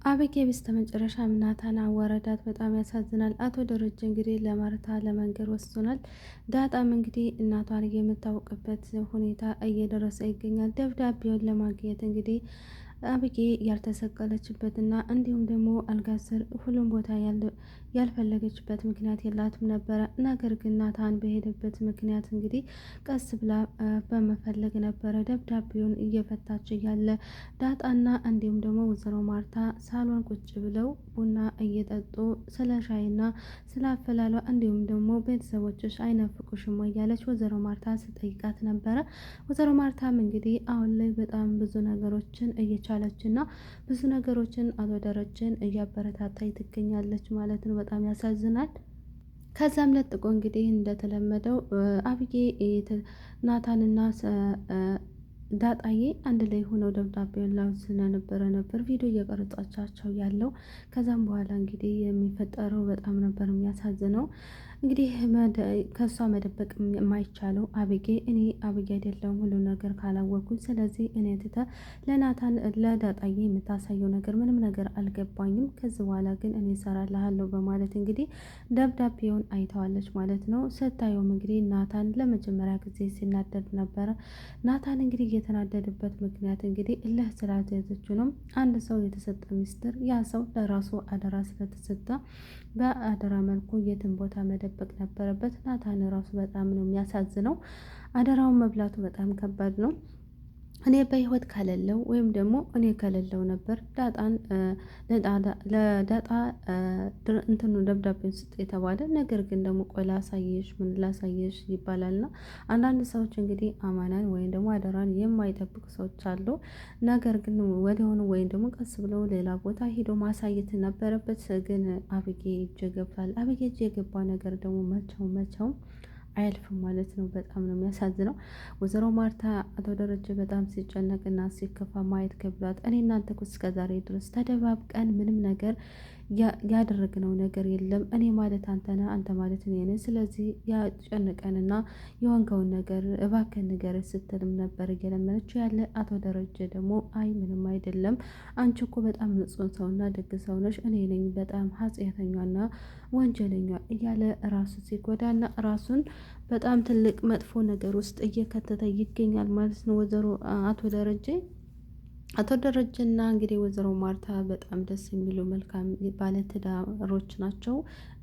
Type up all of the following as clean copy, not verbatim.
አቤጌ በስተመጨረሻ ናታን አዋረዳት። በጣም ያሳዝናል። አቶ ደረጀ እንግዲህ ለማርታ ለመንገር ወስኗል። ዳጣም እንግዲህ እናቷን የምታውቅበት ሁኔታ እየደረሰ ይገኛል። ደብዳቤውን ለማግኘት እንግዲህ አብጌ ያልተሰቀለችበትና እንዲሁም ደግሞ አልጋ ስር ሁሉም ቦታ ያልፈለገችበት ምክንያት የላትም ነበረ። ነገር ግን ናታን በሄደበት ምክንያት እንግዲህ ቀስ ብላ በመፈለግ ነበረ ደብዳቤውን እየፈታች እያለ ዳጣና እንዲሁም ደግሞ ወይዘሮ ማርታ ሳሎን ቁጭ ብለው ቡና እየጠጡ ስለ ሻይና ስለ አፈላሏ እንዲሁም ደግሞ ቤተሰቦችሽ አይናፍቁሽም ወይ እያለች ወይዘሮ ማርታ ስጠይቃት ነበረ። ወይዘሮ ማርታም እንግዲህ አሁን ላይ በጣም ብዙ ነገሮችን እየቻለች እና ብዙ ነገሮችን አቶ ደረጀን እያበረታታች ትገኛለች ማለት ነው። በጣም ያሳዝናል። ከዛም ለጥቆ እንግዲህ እንደተለመደው አብዬ ናታንና ዳጣዬ አንድ ላይ ሆነው ደብዳቤውን ላው ስለነበረ ነበር ቪዲዮ እየቀረጻቻቸው ያለው። ከዛም በኋላ እንግዲህ የሚፈጠረው በጣም ነበር የሚያሳዝነው። እንግዲህ ከእሷ መደበቅ የማይቻለው አብጌ እኔ አብጌ አይደለሁም ሁሉ ነገር ካላወቅኩኝ፣ ስለዚህ እኔ ትተህ ለናታን ለዳጣዬ የምታሳየው ነገር ምንም ነገር አልገባኝም፣ ከዚህ በኋላ ግን እኔ እሰራልሃለሁ በማለት እንግዲህ ደብዳቤውን አይተዋለች ማለት ነው። ስታየውም እንግዲህ ናታን ለመጀመሪያ ጊዜ ሲናደድ ነበረ። ናታን እንግዲህ የተናደደበት ምክንያት እንግዲህ እልህ ስላልተያዘችው ነው። አንድ ሰው የተሰጠ ሚስጥር ያ ሰው ለራሱ አደራ ስለተሰጠ በአደራ መልኩ የትን ቦታ መደበቅ ነበረበት። ናታን ራሱ በጣም ነው የሚያሳዝነው። አደራውን መብላቱ በጣም ከባድ ነው። እኔ በህይወት ከሌለው ወይም ደግሞ እኔ ከሌለው ነበር ዳጣን ለዳጣ እንትኑ ደብዳቤውን ስጥ የተባለ ነገር ግን ደግሞ ቆይ ላሳየሽ ምን ላሳየሽ ይባላልና አንዳንድ ሰዎች እንግዲህ አማናን ወይም ደግሞ አደራን የማይጠብቁ ሰዎች አሉ። ነገር ግን ወዲያውኑ ወይም ደግሞ ቀስ ብለው ሌላ ቦታ ሄዶ ማሳየት ነበረበት። ግን አብጌ እጅ ገብቷል። አብጌ እጅ የገባ ነገር ደግሞ መቸው መቸው አያልፍም ማለት ነው። በጣም ነው የሚያሳዝነው። ወይዘሮ ማርታ አቶ ደረጀ በጣም ሲጨነቅና ሲከፋ ማየት ከብዷት፣ እኔ እናንተ እኮ እስከ ዛሬ ድረስ ተደባብቀን ምንም ነገር ያደረግነው ነገር የለም። እኔ ማለት አንተ ነህ፣ አንተ ማለት እኔ ነህ። ስለዚህ ያጨንቀንና የሆንከውን ነገር እባክህን ንገረን ስትልም ነበር እየለመነችው ያለ። አቶ ደረጀ ደግሞ አይ ምንም አይደለም፣ አንቺ እኮ በጣም ንጹሕ ሰውና ደግ ሰው ነሽ፣ እኔ ነኝ በጣም ኃጢአተኛና ወንጀለኛ እያለ ራሱ ሲጎዳና ራሱን በጣም ትልቅ መጥፎ ነገር ውስጥ እየከተተ ይገኛል ማለት ነው። ወይዘሮ አቶ ደረጀ አቶ ደረጀና እንግዲህ ወይዘሮ ማርታ በጣም ደስ የሚሉ መልካም ባለትዳሮች ናቸው።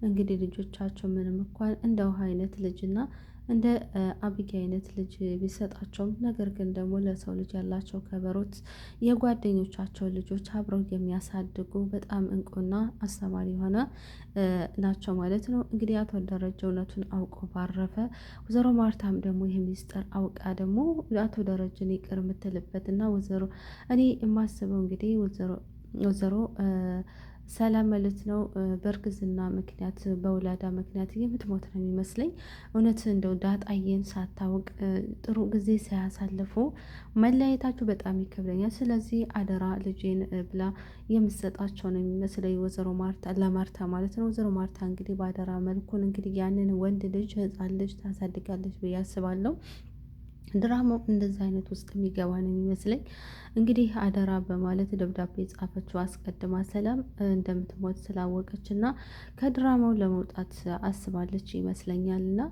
እንግዲህ ልጆቻቸው ምንም እንኳን እንደ ውሃ አይነት ልጅና እንደ አብጌ አይነት ልጅ ቢሰጣቸውም ነገር ግን ደግሞ ለሰው ልጅ ያላቸው ከበሮት የጓደኞቻቸው ልጆች አብረው የሚያሳድጉ በጣም እንቁና አስተማሪ የሆነ ናቸው ማለት ነው። እንግዲህ አቶ ደረጀ እውነቱን አውቆ ባረፈ፣ ወይዘሮ ማርታም ደግሞ ይህ ሚስጥር አውቃ ደግሞ አቶ ደረጀን ይቅር የምትልበት እና ወይዘሮ እኔ የማስበው እንግዲህ ወይዘሮ ሰላም ማለት ነው በእርግዝና ምክንያት በውላዳ ምክንያት የምትሞት ነው የሚመስለኝ። እውነት እንደው ዳጣዬን ሳታውቅ ጥሩ ጊዜ ሳያሳልፉ መለያየታችሁ በጣም ይከብደኛል። ስለዚህ አደራ ልጄን ብላ የምትሰጣቸው ነው የሚመስለኝ ወይዘሮ ማርታ ለማርታ ማለት ነው። ወይዘሮ ማርታ እንግዲህ በአደራ መልኩን እንግዲህ ያንን ወንድ ልጅ ህፃን ልጅ ታሳድጋለች ብዬ አስባለሁ። ድራማው እንደዚህ አይነት ውስጥ የሚገባ ነው የሚመስለኝ። እንግዲህ አደራ በማለት ደብዳቤ የጻፈችው አስቀድማ ሰላም እንደምትሞት ስላወቀች እና ከድራማው ለመውጣት አስባለች ይመስለኛል። እና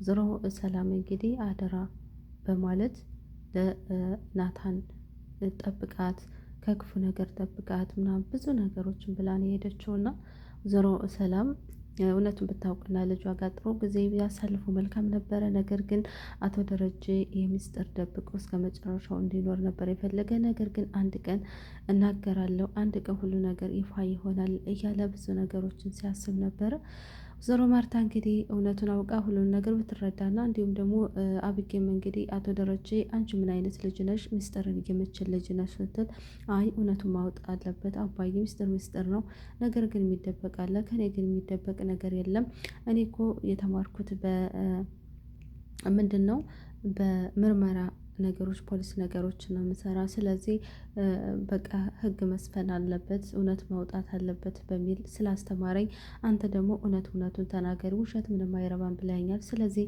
ዞሮ ሰላም እንግዲህ አደራ በማለት ለናታን ጠብቃት፣ ከክፉ ነገር ጠብቃት ምናምን ብዙ ነገሮችን ብላ ነው የሄደችው እና ዞሮ ሰላም እውነቱን ብታውቅና ልጇ ጋር ጥሩ ጊዜ ቢያሳልፉ መልካም ነበረ። ነገር ግን አቶ ደረጀ የሚስጥር ደብቆ እስከ መጨረሻው እንዲኖር ነበር የፈለገ። ነገር ግን አንድ ቀን እናገራለሁ፣ አንድ ቀን ሁሉ ነገር ይፋ ይሆናል እያለ ብዙ ነገሮችን ሲያስብ ነበረ። ወይዘሮ ማርታ እንግዲህ እውነቱን አውቃ ሁሉን ነገር ብትረዳና እንዲሁም ደግሞ አብጌም እንግዲህ አቶ ደረጀ አንቺ ምን አይነት ልጅ ነሽ? ሚስጥርን የምችል ልጅ ነሽ ስትል አይ እውነቱን ማወቅ አለበት አባዬ፣ ሚስጥር ሚስጥር ነው። ነገር ግን የሚደበቅ አለ። ከኔ ግን የሚደበቅ ነገር የለም። እኔ እኮ የተማርኩት በምንድን ነው በምርመራ ነገሮች ፖሊስ ነገሮች ነው የምሰራ። ስለዚህ በቃ ህግ መስፈን አለበት፣ እውነት መውጣት አለበት በሚል ስላስተማረኝ አንተ ደግሞ እውነት እውነቱን ተናገር፣ ውሸት ምንም አይረባም ብለኛል። ስለዚህ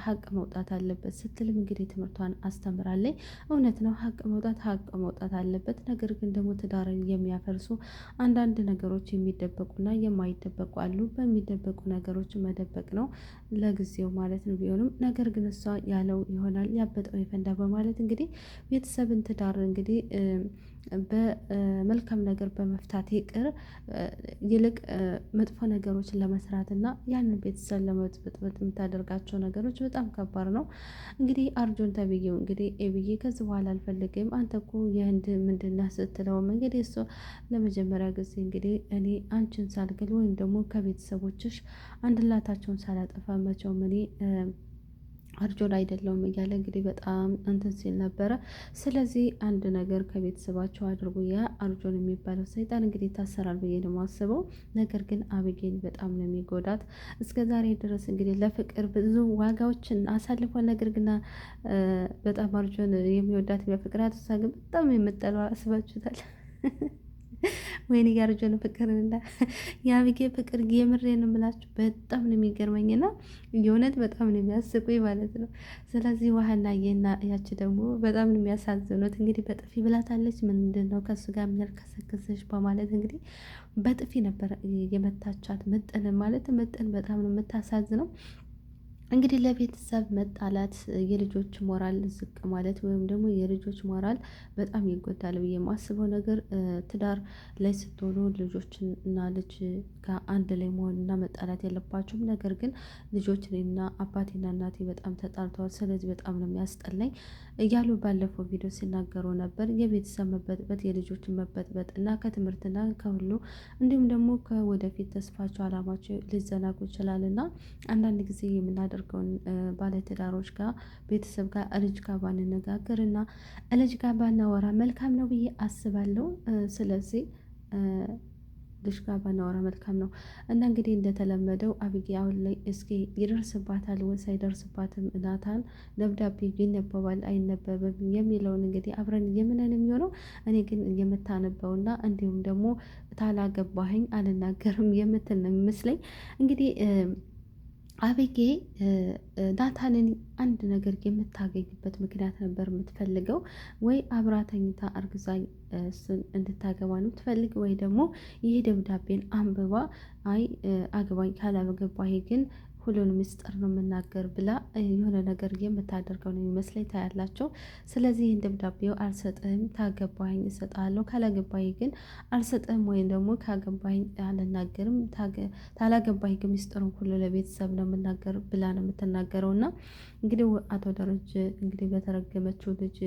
ሀቅ መውጣት አለበት ስትልም እንግዲህ ትምህርቷን አስተምራለኝ። እውነት ነው፣ ሀቅ መውጣት ሀቅ መውጣት አለበት። ነገር ግን ደግሞ ትዳርን የሚያፈርሱ አንዳንድ ነገሮች የሚደበቁና የማይደበቁ አሉ። በሚደበቁ ነገሮች መደበቅ ነው ለጊዜው ማለት ነው። ቢሆንም ነገር ግን እሷ ያለው ይሆናል ያበጠው ይፈንዳ በማለት እንግዲህ ቤተሰብን ትዳር እንግዲህ በመልካም ነገር በመፍታት ይቅር ይልቅ መጥፎ ነገሮችን ለመስራት እና ያንን ቤተሰብ ለመበጥበጥ የምታደርጋቸው ነገሮች በጣም ከባድ ነው። እንግዲህ አርጁን ተብዬው እንግዲህ ኤብዬ ከዚህ በኋላ አልፈልግም አንተ እኮ የህንድ ምንድነህ ስትለውም እንግዲህ እሱ ለመጀመሪያ ጊዜ እንግዲህ እኔ አንቺን ሳልገል ወይም ደግሞ ከቤተሰቦችሽ አንድ ላታቸውን ሳላጠፋ መቼውም እኔ አርጆን አይደለውም እያለ እንግዲህ በጣም እንትን ሲል ነበረ። ስለዚህ አንድ ነገር ከቤተሰባቸው አድርጉ። ያ አርጆን የሚባለው ሰይጣን እንግዲህ ይታሰራል ብዬ ነው የማስበው። ነገር ግን አብጌል በጣም ነው የሚጎዳት። እስከ ዛሬ ድረስ እንግዲህ ለፍቅር ብዙ ዋጋዎችን አሳልፏል። ነገር ግን በጣም አርጆን የሚወዳት የሚያፈቅራት፣ እሷ ግን በጣም የምጠላው አስባችሁታል። ወይኔ የአርጆን ፍቅር እና የአብጌ ፍቅር የምሬን የምላችሁ በጣም ነው የሚገርመኝና የእውነት በጣም ነው የሚያስቁኝ ማለት ነው። ስለዚህ ውሃና የና ያቺ ደግሞ በጣም ነው የሚያሳዝኑት። እንግዲህ በጥፊ ብላታለች። ምንድን ነው ከሱ ጋር የሚያልከሰክስሽ በማለት እንግዲህ በጥፊ ነበር የመታቻት። ምጥን ማለት ምጥን በጣም ነው የምታሳዝነው። እንግዲህ ለቤተሰብ መጣላት የልጆች ሞራል ዝቅ ማለት ወይም ደግሞ የልጆች ሞራል በጣም ይጎዳል ብዬ የማስበው ነገር ትዳር ላይ ስትሆኑ ልጆችን እና ልጅ ጋር አንድ ላይ መሆን እና መጣላት የለባቸውም። ነገር ግን ልጆች እኔና አባቴና እናቴ በጣም ተጣልተዋል፣ ስለዚህ በጣም ነው የሚያስጠላኝ እያሉ ባለፈው ቪዲዮ ሲናገሩ ነበር። የቤተሰብ መበጥበጥ፣ የልጆችን መበጥበጥ እና ከትምህርትና ከሁሉ እንዲሁም ደግሞ ከወደፊት ተስፋቸው አላማቸው ሊዘናጉ ይችላል እና አንዳንድ ጊዜ የምናደርገውን ባለትዳሮች ጋር ቤተሰብ ጋር ልጅ ጋር ባንነጋገር እና ልጅ ጋር ባናወራ መልካም ነው ብዬ አስባለሁ። ስለዚህ ልጅ ጋር ባናወራ መልካም ነው እና እንግዲህ እንደተለመደው አብጌ አሁን ላይ እስኪ ይደርስባታል ወይስ አይደርስባትም፣ ናታን ደብዳቤ ይነበባል አይነበብም የሚለውን እንግዲህ አብረን የምንን የሚሆነው እኔ ግን የምታነበውና እንዲሁም ደግሞ ታላገባኸኝ አልናገርም የምትል ነው የሚመስለኝ። እንግዲህ አቤጌ ናታንን አንድ ነገር የምታገኝበት ምክንያት ነበር የምትፈልገው። ወይ አብራ ተኝታ አርግዛ እሱን እንድታገባ ነው የምትፈልግ፣ ወይ ደግሞ ይህ ደብዳቤን አንብባ አይ አግባኝ ካላገባህ ግን ሁሉን ምስጢር ነው የምናገር ብላ የሆነ ነገር የምታደርገው ነው የሚመስለኝ ታያላቸው። ስለዚህ ይህን ደብዳቤው አልሰጥህም፣ ታገባኝ እሰጥሃለሁ፣ ካላገባኝ ግን አልሰጥህም፣ ወይም ደግሞ ካገባኝ አልናገርም፣ ታላገባኝ ግን ምስጢሩን ሁሉ ለቤተሰብ ነው የምናገር ብላ ነው የምትናገረው። እና እንግዲህ አቶ ደረጀ እንግዲህ በተረገመችው ልጅ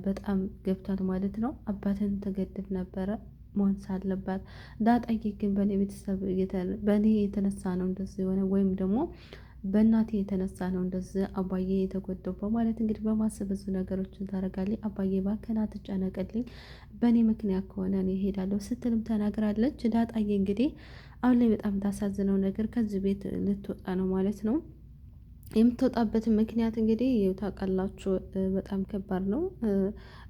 በጣም ገብቷት ማለት ነው። አባትን ተገድፍ ነበረ መሆን ሳለባት ዳጣዬ ግን በእኔ ቤተሰብ በእኔ የተነሳ ነው እንደዚህ የሆነ ወይም ደግሞ በእናቴ የተነሳ ነው እንደዚህ አባዬ የተጎዳው በማለት እንግዲህ በማሰብ ብዙ ነገሮችን ታደርጋለች። አባዬ እባክህን አትጨነቅልኝ፣ በእኔ ምክንያት ከሆነ እኔ እሄዳለሁ ስትልም ተናግራለች። ዳጣዬ እንግዲህ አሁን ላይ በጣም ታሳዝነው ነገር ከዚህ ቤት ልትወጣ ነው ማለት ነው። የምትወጣበት ምክንያት እንግዲህ ታውቃላችሁ፣ በጣም ከባድ ነው።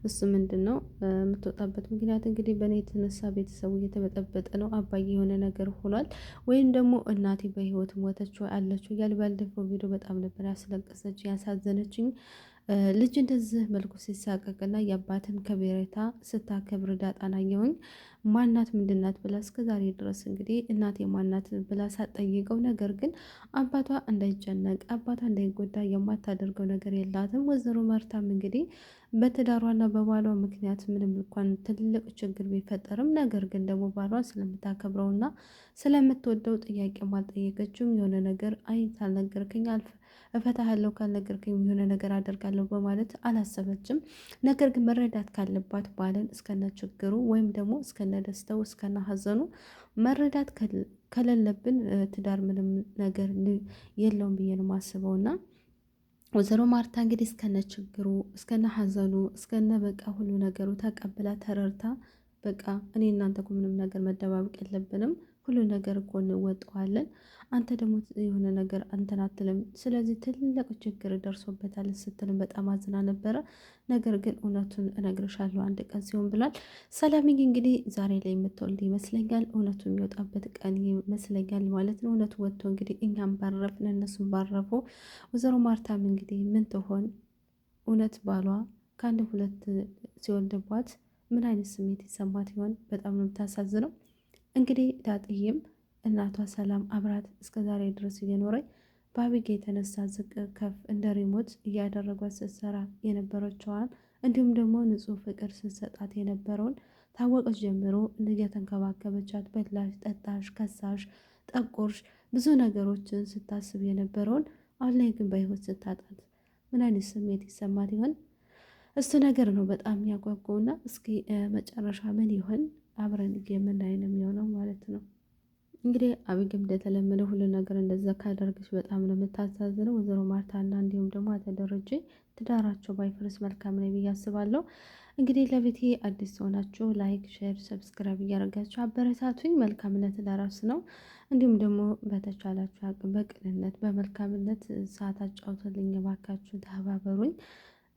እሱ ምንድን ነው የምትወጣበት ምክንያት እንግዲህ በእኔ የተነሳ ቤተሰቡ እየተበጠበጠ ነው፣ አባዬ የሆነ ነገር ሆኗል፣ ወይም ደግሞ እናቴ በህይወት ሞተች አለችው እያል ባለፈው ቪዲዮ በጣም ነበር ያስለቀሰች ያሳዘነችኝ። ልጅ እንደዚህ መልኩ ሲሳቀቅና የአባትን ከቤሬታ ስታከብር ዳጣን አየሁኝ። ማናት ምንድናት ብላ እስከ ዛሬ ድረስ እንግዲህ እናቴ ማናት ብላ ሳትጠይቀው፣ ነገር ግን አባቷ እንዳይጨነቅ አባቷ እንዳይጎዳ የማታደርገው ነገር የላትም። ወይዘሮ ማርታም እንግዲህ በትዳሯና በባሏ ምክንያት ምንም እንኳን ትልቅ ችግር ቢፈጠርም ነገር ግን ደግሞ ባሏ ስለምታከብረውና ስለምትወደው ጥያቄም አልጠየቀችውም። የሆነ ነገር አይ ካልነገርከኝ አልፍ እፈታሃለሁ ካልነገርከኝ የሆነ ነገር አደርጋለሁ በማለት አላሰበችም። ነገር ግን መረዳት ካለባት ባልን እስከነ ችግሩ ወይም ደግሞ እስከነ ደስተው እስከነ ሀዘኑ መረዳት ከሌለብን ትዳር ምንም ነገር የለውም ብዬ ነው የማስበው እና ወይዘሮ ማርታ እንግዲህ እስከነ ችግሩ እስከነ ሀዘኑ እስከነ በቃ ሁሉ ነገሩ ተቀብላ ተረድታ በቃ እኔ እናንተ እኮ ምንም ነገር መደባበቅ የለብንም፣ ሁሉ ነገር እኮ እንወጣዋለን። አንተ ደግሞ የሆነ ነገር አንተን አትልም። ስለዚህ ትልቅ ችግር ደርሶበታል ስትልም በጣም አዝና ነበረ። ነገር ግን እውነቱን እነግርሻለሁ አንድ ቀን ሲሆን ብሏል። ሰላምዬ እንግዲህ ዛሬ ላይ የምትወልድ ይመስለኛል። እውነቱ የሚወጣበት ቀን ይመስለኛል ማለት ነው። እውነቱ ወጥቶ እንግዲህ እኛም ባረፍን እነሱም ባረፉ። ወይዘሮ ማርታም እንግዲህ ምን ትሆን እውነት ባሏ ከአንድ ሁለት ሲወልድባት ምን አይነት ስሜት ይሰማት ይሆን? በጣም ነው የምታሳዝነው። እንግዲህ ዳጥዬም እናቷ ሰላም አብራት እስከ ዛሬ ድረስ እየኖረች በአቢጌ የተነሳ ዝቅ ከፍ እንደ remote እያደረጓት ስትሰራ የነበረችዋን እንዲሁም ደግሞ ንጹሕ ፍቅር ስትሰጣት የነበረውን ታወቀች ጀምሮ እየተንከባከበቻት በላሽ፣ ጠጣሽ፣ ከሳሽ፣ ጠቆርሽ ብዙ ነገሮችን ስታስብ የነበረውን አሁን ላይ ግን በህይወት ስታጣት ምን አይነት ስሜት ይሰማት ይሆን? እሱ ነገር ነው በጣም ያጓጓውና እስኪ መጨረሻ ምን ይሆን አብረን የምናይ ነው የሚሆነው ማለት ነው። እንግዲህ አብይም እንደተለመደ ሁሉ ነገር እንደዛ ካደረገች በጣም ነው የምታሳዝነው። ወይዘሮ ማርታና እንዲሁም ደግሞ አቶ ደረጀ ትዳራቸው ባይፈርስ መልካም ነው ብዬ አስባለሁ። እንግዲህ ለቤቴ አዲስ ሆናችሁ like፣ share፣ subscribe እያደረጋችሁ አበረታቱኝ። መልካምነት ለራስ ነው። እንዲሁም ደግሞ በተቻላችሁ አቅም በቅንነት በመልካምነት ሰዓት አጫውቱልኝ፣ እባካችሁ ተባበሩኝ፣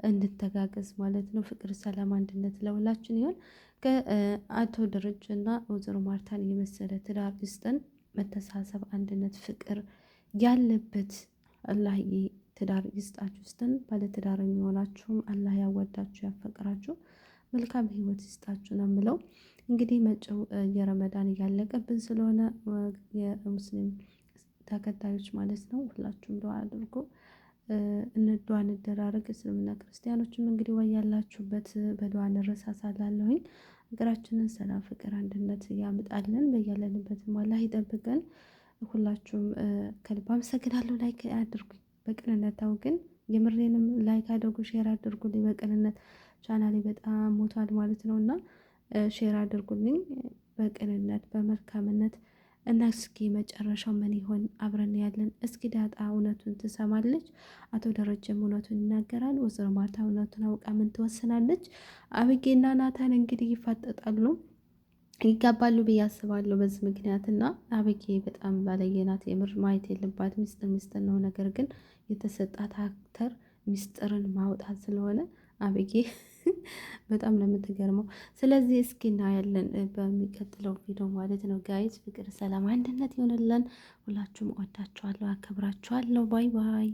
እንድተጋገዝ ማለት ነው። ፍቅር፣ ሰላም፣ አንድነት ለሁላችን ይሆን። ከአቶ ደረጀ እና ወይዘሮ ማርታን የመሰለ ትዳር ይስጠን። መተሳሰብ፣ አንድነት፣ ፍቅር ያለበት አላህ ትዳር ይስጣችሁ ይስጠን። ባለትዳር የሚሆናችሁም አላህ ያወዳችሁ ያፈቅራችሁ መልካም ህይወት ይስጣችሁ ነው የምለው። እንግዲህ መጪው የረመዳን እያለቀብን ስለሆነ የሙስሊም ተከታዮች ማለት ነው ሁላችሁም ዱዓ አድርጎ እንዷ እንደራረግ። እስልምና ክርስቲያኖችም እንግዲህ ወይ ያላችሁበት በዱዓ እንረሳሳላለሁኝ። ሀገራችንን ሰላም፣ ፍቅር፣ አንድነት ያምጣልን። በያለንበትም አላህ ይጠብቀን። ሁላችሁም ከልብ አመሰግናለሁ። like አድርጉኝ በቅንነት ታው ግን የምሬንም like አድርጉ፣ share አድርጉልኝ በቅንነት ቻናሌ በጣም ሞቷል ማለት ነው እና share አድርጉልኝ በቅንነት በመልካምነት እና እስኪ መጨረሻው ምን ይሆን አብረን ያለን። እስኪ ዳጣ እውነቱን ትሰማለች፣ አቶ ደረጀም እውነቱን ይናገራል። ወይዘሮ ማርታ እውነቱን አውቃ ምን ትወስናለች? አብጌና ናታን እንግዲህ ይፋጠጣሉ፣ ይጋባሉ ብዬ አስባለሁ በዚህ ምክንያት እና አብጌ በጣም ባለጌ ናት። የምር ማየት የለባት ሚስጥር ሚስጥር ነው። ነገር ግን የተሰጣት actor ሚስጥርን ማውጣት ስለሆነ አብጌ በጣም ነው የምትገርመው። ስለዚህ እስኪ እናያለን በሚቀጥለው ቪዲዮ ማለት ነው። guys ፍቅር፣ ሰላም፣ አንድነት ይሆንልን። ሁላችሁም እወዳችኋለሁ፣ አከብራችኋለሁ። bye bye።